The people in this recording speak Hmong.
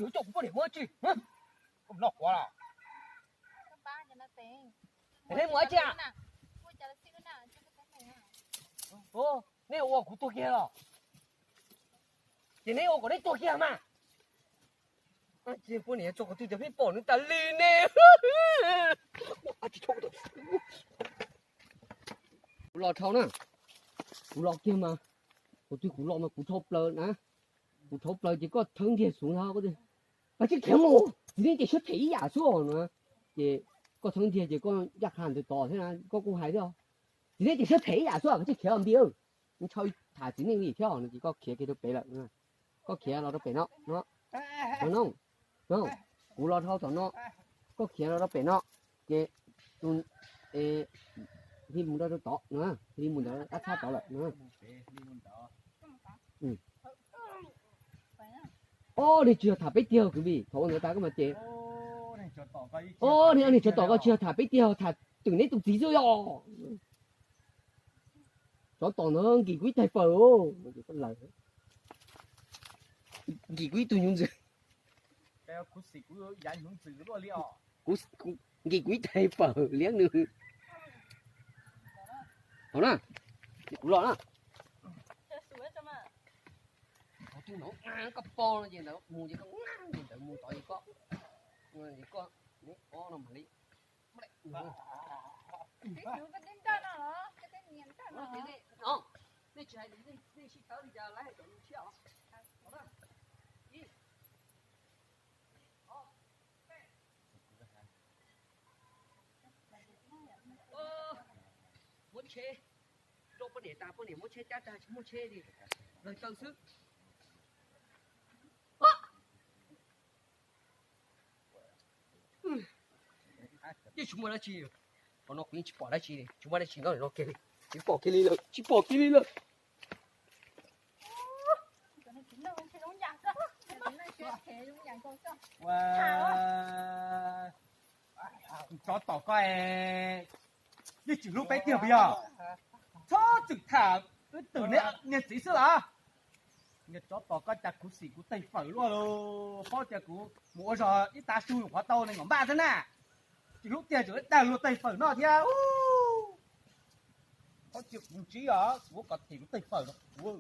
Yuav coj kuv poj niam mus ua tsi? Koj noj quav los? Neb mus ua tsi? Neb ua kuv tuag kiag los? Ces neb ua kom neb tuag kiag mas. Poj niam tso qhov twg cov pheej pom nws tas li ne. Kuv los dhau na, kuv los kiag mas, qhov twg kuv los mas kuv dhau plaws na, kuv dhau plaws ces koj theeb ntiag xwb ntag. Koj tsis khiav mus, txiv neej ces siab phem ib yam xwb no. Ces koj theeb ntiag ces koj ncaj qha ntawd tod thiab na, koj kuj hais thiab. Txiv neej ces siab phem ib yam xwb, koj tsis khiav npib. Ntshaw tham txiv neej li thiab no ces koj khiav kiag rau pem lawm. Koj khiav los rau pem no, no, no, kuv los dhau tom no, koj khiav los rau pem no, ces li mus rau tod no, li mus ntawd qab txhab tod lawm no. Ob niag tsis yog tham peb tiag kwv tij, thaum ua ntawd tas koj mas ces ob niag tsov tom koj tsis yog tham peb tiag, tham twm neb tus txiv xwb yog. Tsov tom ntawd nkim kuv ib tais fawm, nkim kuv ib tug hnyuv ntxwv, nkim kuv ib tais fawm liab nws. Thaum na, kuv los na. Koj pom no ces ntawd mus ces koj, ces ntawd mus tod ces koj, koj, ob no mam li. Nej tsis hais li, nej sib tawb li cas lawv hais kom nws tshiab os. Muab tsheb rau poj niam tas, poj niam muab tsheb cab tag tsis muaj tsheb li, lawv taw xwb. Yeej tsis muaj dab tsi, qhov no kuv yeej tsis pom dab tsi li, tsis muaj dab tsi no no kiag li, tsis pom kiag li lawm, tsis pom kiag li lawm. Tsov tom koj, yeej tsis hlub peb tiag puas yog? Txhob txwm tham wb twm niag txiv xwb los. Niag tsov tom koj cas khuv xim kuv tej fawm luaj los, paub tias kuv mus ua zog ib tav su nyuam qhuav tau nees nkaum npaj thiab na. Tsis hlub tiag tseem dag luag tej fawm noj thiab. Paub tias kuv ntsib os, kuv kom them kuv tej fawm rau kuv.